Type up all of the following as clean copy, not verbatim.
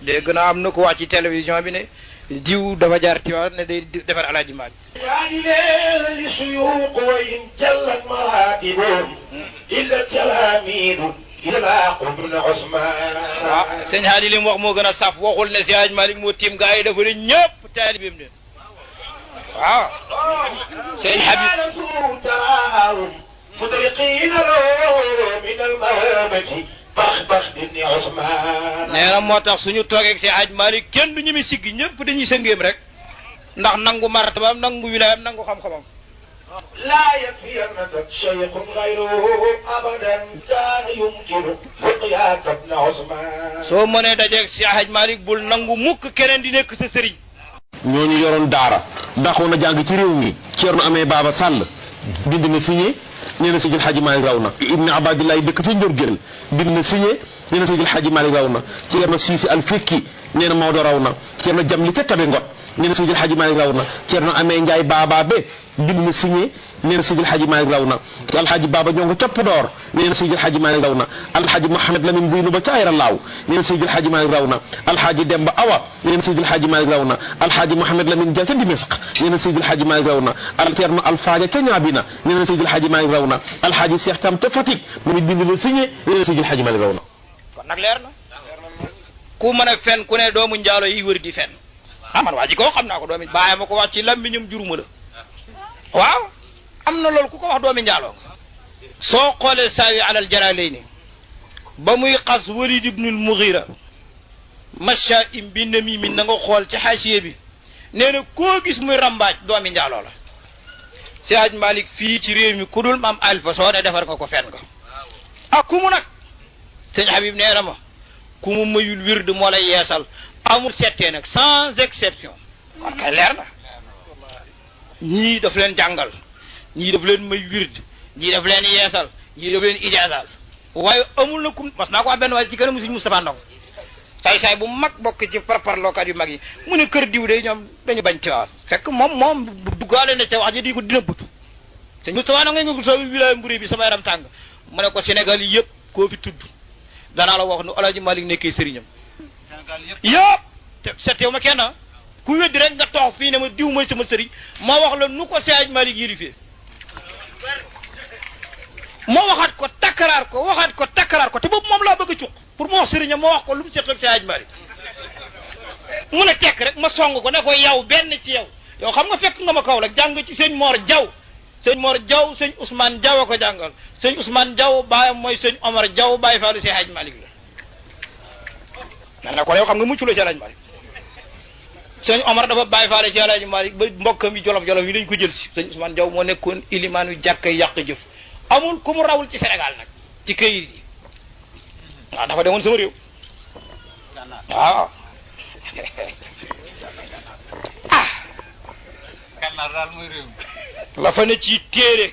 dégg naa am na ko wax ci télévision bi ne diw dafa jaar Tiwaawan ne day defar Alaaji Maalik يعني ليل الشيوخ وإن جلت مراتبهم إلا التلاميذ إلى قبل عثمان. waaw sëñ Haadi li mu wax moo gën a saf waxul ne si Alaaji Maalik moo tiim gaa yi dafa ne ñëpp taalibeem ne waaw sëñ Habib مدرقين له من المهابة بخ بن عثمان. nee na moo tax suñu toogee ak si Alaaji Maalik kenn du ñu mi siggi ñëpp dañuy sëngeem rek ndax nangu martabaam nangu wilaayam nangu xam-xamam. لا يكفي أن شيخ غيره أبدا كان يمكن رقياك ابن عثمان. soo mënee dajeeg si Alaaji Maalik bul nangu mukk keneen di nekk sa sëriñ. ñooñu yoroon daara daxoon a jàng ci réew mi Ceerno Amee Baaba Sàll bind na signé nee na Seydil Hadji Malick raw na. Ibn Abadillahi dëkk ci Njorgel bind na signé nee na Seydil Hadji Malick raw na. Ceerno Siisi al Fekki nee na Maodo raw na. Ceerno Jamli ca Tabe Ngot nee na Seydil Hadji Malick raw na. Ceerno Amee Njaay Baaba be bind na signé nee na Seydil Hadji Malick raw na. Alxaaji Baaba Ñongo ca Podor nee na Seydil Hadji Malick raw na. Alxaaji Mohamed Lamine Zeynu ba ca Ayra Laaw nee na Seydil Hadji Malick raw na. Alxaaji Demba Awa nee na Seydil Hadji Malick raw na. Alxaaji Mohamed Lamine Dia ca Dimisq nee na Seydil Hadji Malick raw na. Ceerno Alfaaja ca Ñaabina nee na Seydil Hadji Malick raw na. Alxaaji Seex Caam ca Fatick moom it bind na signé nee na Seydil Hadji Malick raw na. kon nag leer na ku mën a fen ku ne doomu njaalo yi wër di fen man waa ji ko xam naa ko doomi bàyyi ma ko wax ci lammiñam juruma la waaw am na loolu ku ko wax doomi njaaloo soo xoolee saawi alal Jalaalayni ba muy xas Walid ibnul Mughira macha im bi nami mi na nga xool ci xaasiye bi nee na koo gis muy rambaaj doomi njaaloo la si Alaaji Maalik fii ci réew mi ku dul maam Alpha soo ne defar nga ko fen nga ak ku mu nag sëñ Habib nee na ma ku mu mayul wird moo lay yeesal amul settee nag sans exception kon kay leer na ñii daf leen jàngal ñii daf leen may wird ñii daf leen yeesal ñii daf leen ijaasal waaye amul na kum mas naa ko wax benn waaye ci kanam Sëñ Moustapha Ndong saay-saay bu mag bokk ci parparlookat yu mag yi mu ne kër diw de ñoom dañu bañ ci wax fekk moom duggaale na ca wax ji di ko dina bëtu Sëñ Moustapha Ndong nga sa wilaay mburi bi sama yaram tàng mu ne ko Sénégal yi yëpp koo fi tudd danaa la wax nu Alaaji Maalik nekkee sëriñam yëpp te seetew ma kenn ku weddi rek nga toog fii ne ma diw mooy sama sëriñ ma wax la nu ko si Alaaji Maalik yilifee ma waxaat ko takkaraar ko te boobu moom laa bëgg a cuq pour ma wax sëriñam ma wax ko lu mu seq ak si Alaaji Maalik mu ne tekk rek ma song ko ne ko yow benn ci yow xam nga fekk nga ma kaw la jàng ci sëñ Mor Jaw sëñ Ousmane Jaw a ko jàngal sëñ Ousmane Jaw baayam mooy sëñ Omar Jaw bàyyi faalu si Alaaji Maalik la man ko yow xam nga mucculoo ci Alaaji Maalik sëñ Omar dafa bàyyi faale ci Alaaji Maalik ba mbokkam yi jolof-jolof yi dañ ko jël si sëñ Ousmane Jaw moo nekkoon ilimaanu jàkka yàq jëf amul ku mu rawul ci Sénégal nag ci këyit yi waaw dafa demoon sama réew waaw Gànnaar daal mooy réew mi la fa ne ci téere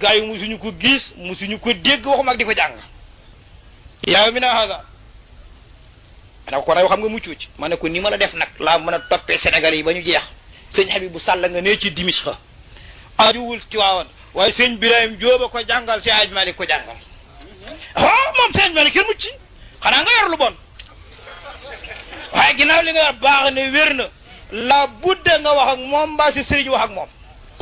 gaa yi musuñu ko gis musuñu ko dégg waxuma ak di ko jàng yaaw mi na hasa ma ne ko yow xam nga muccoo ci ma ne ko ni ma la def nag laa mën a toppee Sénégal yi ba ñu jeex sëñ Habibou Sall nga ne ci Dimisq ajuwul Tiwaawan waaye sëñ Birahim Jóoba ko jàngal si Alaaji Maalik ko jàngal moom sëñ Maalik kenn mucc xanaa nga yor lu bon waaye ginnaaw li nga yor baax ne wér na la budde nga wax ak moom mbaa si sëriñ wax ak moom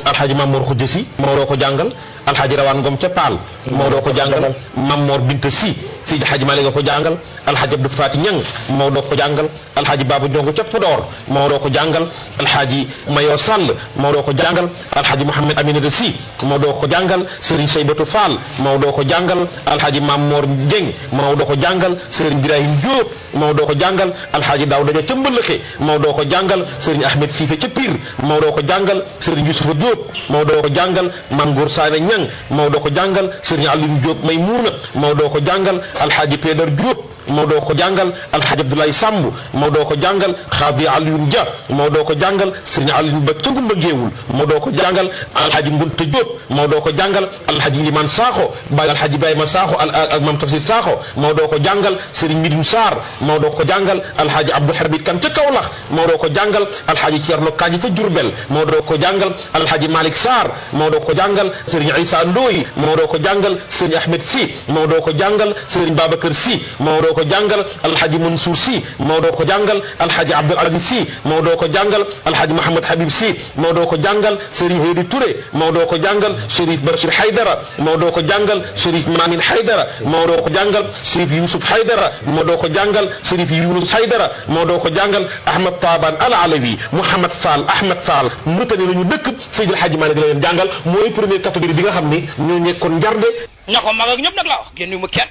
Alxaaji Mamoor Xujja Si Maodo ko jàngal Alxaaji Rawaan Ngom ca Paal Maodo ko jàngal Mamoor Binta Si Seydi Hadji Malick ko jàngal Alxaaji Abdou Fati Ñang Maodo ko jàngal Alxaaji Baaba Ndongo ca Podor Maodo ko jàngal Alxaaji Mayo Sall Maodo ko jàngal Alxaaji Mouhamed Aminata Si Maodo ko jàngal Serigne Seybatu Fall Maodo ko jàngal Alxaaji Mamoor Dieng Maodo ko jàngal Serigne Birahim Diop Maodo ko jàngal Alxaaji Daawda Ja ca Mbëlëxe Maodo ko jàngal Serigne Ahmed Cissé ca Pire Maodo ko jàngal Serigne Youssoufa Diop Maodo ko jàngal Mame Goor Saane Ñang Maodo ko jàngal Serigne Aliou Diop Maymuuna Maodo ko jàngal Alxaaji Pédar Diop Maodo ko jàngal Alxaaji Abdoulaye Samb Maodo ko jàngal Xaadi Alioune Dia Maodo ko jàngal Serigne Alioune Ba ca Ngumba Géewul Maodo ko jàngal Alxaaji Ngunta Diop Maodo ko jàngal Alxaaji Liman Sakho Baye Alxaaji Ibrahima Sakho ak Mame Tafsir Sakho Maodo ko jàngal Serigne Midou Sarr Maodo ko jàngal Alxaaji Abdou Habib Kan ca Kaolack Maodo ko jàngal Alxaaji Thierno Kandji ca Diourbel Maodo ko jàngal Alxaaji Malick Sarr Maodo ko jàngal Serigne Issa Ndoye Maodo ko jàngal jàngal sëriñ Ahmed si Maodo ko jàngal sëriñ Babacar si Maodo ko jàngal alhaji Mansour si Maodo ko jàngal alhaji Abdoul Aziz si Maodo ko jàngal alhaji Mahamad Habib si Maodo ko jàngal sëriñ Hédi Touré Maodo ko jàngal Chérif Bachir Haydara Maodo ko jàngal Chérif Mamin Haydara Maodo ko jàngal Chérif Youssouf Haydara Maodo ko jàngal Chérif Younus Haydara Maodo ko jàngal Ahmad Taban Al Alawi Mouhamad Fall Ahmad Fall Mauritanie la ñu dëkk Seydil Hadji Malick la leen jàngal mooy première catégorie bi nga xam ni ñoo nekkoon njarde ña ko mag ak ñëpp nag laa wax génnu ma kenn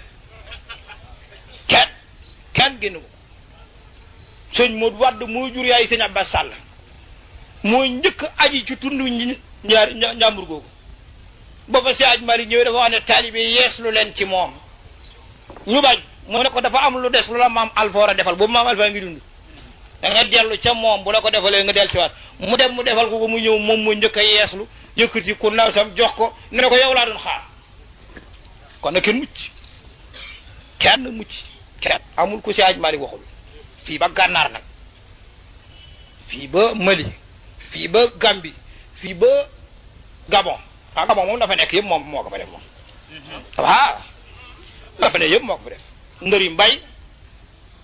génnu ma sëñ Modou Wade moo jur yaay sëñ Abbas Sall moo njëkk aji ci tundu njàmbur googu booba si Hadji Malick ñëwee dafa wax ne taalibe yeeslu leen ci moom ñu bañ mu ne ko dafa am lu des lu la maam Alpha war a defal boobu maam Alpha ngi dund da nga dellu ca moom bu la ko defalee nga del siwaat mu dem mu defal ko mu ñëw moom mu njëkk a yeeslu yëkkati ku ndaw sam jox ko ne ko yow laa doon xaar kon nag kenn mucc kenn amul ku si Hadji Malick waxul fii ba gànnaar nag fii ba Mali fii ba Gambie fii ba Gabon Gabon moom dafa nekk yëpp moom moo ko fa def moom waaw dafa ne yëpp moo ko fa def ndëri mbay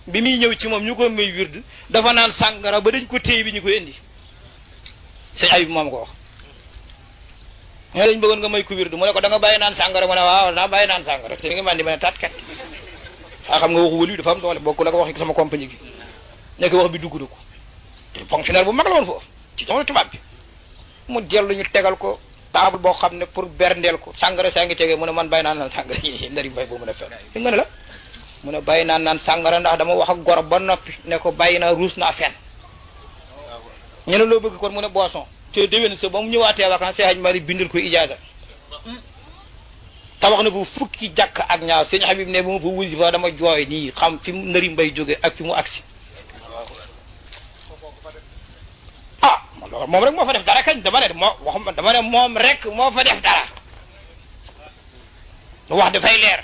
bi muy ñëw ci moom ñu ko may wird dafa naan sàngara ba dañ ko téye bi ñu koy indi sëñ Ayib moom ko wax ñoo dañ bëggoon nga may ko wird mu ne ko da nga bàyyi naan sàngara mu ne waaw naa bàyyi naan sàngara te nga man di ma ne tat kat xam nga waxu wëlu dafa am doole bokk la ko wax sama compagnie gi nekk wax bi dugg na ko te fonctionnaire bu mag la woon foofu ci jamono tubaab bi mu dellu ñu tegal ko table boo xam ne pour berndeel ko sàngara saa ngi tegee mu ne man bàyyi naan sàngara yi ndari mbay boo mën a fen li nga ne la mu ne bàyyi naan sàngara ndax dama wax ak goro ba noppi ne ko bàyyi naa ruus naa fen ñu ne loo bëgg kon mu ne boisson te déwén sa ba mu ñëwaatee vacances Cheikh Hadji Malick bindal ko ijaaza tabax na bu fukki jàkk ak ñaar sëñ Habib ne bu ma fa wusi fa dama jooy nii xam fi mu ndari mbay jóge ak fi mu agsi loolu moom rek moo fa def dara kañ dama ne moom rek moo fa def dara lu wax dafay leer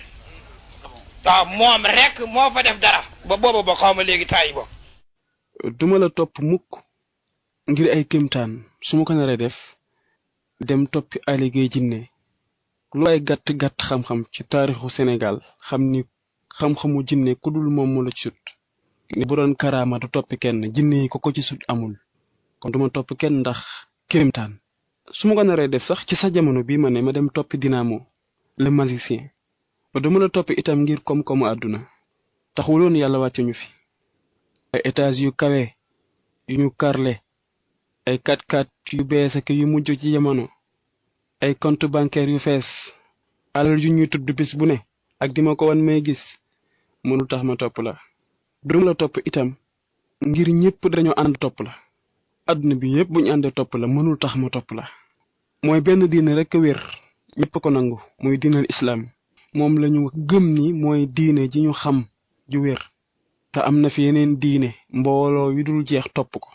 waaw moom rek moo fa def dara ba booba ba xaw ma léegi taay bo duma la topp mukk ngir ay kéemtaan su ma ko naree def dem toppi Aly Gueye Jinne lu ay gàtt-gàtt xam-xam ci taarixu Sénégal xam ni xam-xamu jinne ku dul moom mu la ci sut ni bu doon karaama du toppi kenn jinne yi ko ci sut amul kon duma topp kenn ndax kéemtaan su ma ko naree def sax ci sa jamono bii ma ne ma dem toppi Dinamo le magicien duma la topp itam ngir koom-koomu àdduna taxuloon yàlla wàcce ñu fi ay étage yu kawe yu ñu karle ay 4x4 yu bees ak yu mujj ci jamono ay compte bancaire yu fees alal yu ñuy tudd bis bu ne ak di ma ko wan may gis mënul tax ma topp la duma la topp itam ngir ñëpp dañoo ànd topp la àdduna bi yëpp buñu àndee topp la mënul tax ma topp la mooy benn diine rek a wér ñëpp ko nangu muy diinal islam moom lañu gëm ni mooy diine ji ñu xam ju wér te am na fi yeneen diine mbooloo yu dul jeex topp ko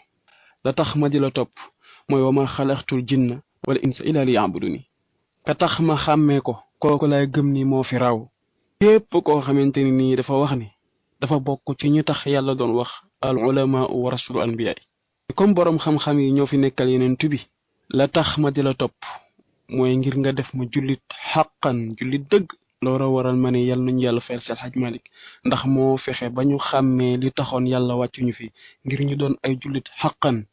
la tax ma di la topp mooy wa ma xalaxtul jinna wala insa illa li ya'buduni ka tax ma xàmmee ko kooku lay gëm ni moo fi raw képp koo xamante ni nii dafa wax ni dafa bokk ci ñu tax yàlla doon wax al ulama wa rasul anbiya comme borom xam-xam yi ñoo fi nekkal yeneen tubi la tax ma di la topp mooy ngir nga def ma jullit xaqan jullit dëgg loora waral ma ne yàlla nañu yàlla fayal Seex Hadji Malick ndax moo fexe ba ñu xàmmee li taxoon yàlla wàccu ñu fi ngir ñu doon ay jullit xaqan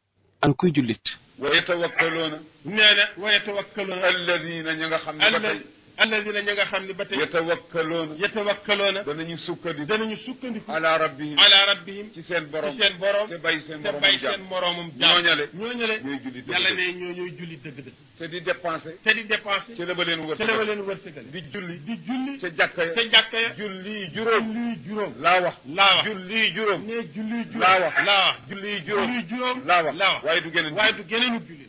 an kuy jullit wa yatawakkaluuna nee na wa yatawakkaluuna alladina ña nga xam ne ba tey alladina ña nga xam ne ba tey yatawakkaluuna danañu sukkandiku ala rabbihim ci seen borom te bay seen moromum jaam ñooñale ñooy jullit dëgg yàlla ne ñooy jullit dëgg te di dépenser ci la ba leen wërsëgal di julli ca jàkka ya julli juróom laa wax julli juróom laa wax waaye du geneen julli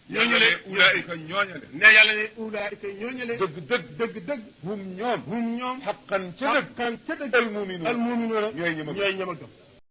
ñooñale ulaayika ñooñale ne yàlla ne ulaayika ñooñale dëgg hum ñoom xaqan ca dëgg al muminuuna ñooy ñama gëm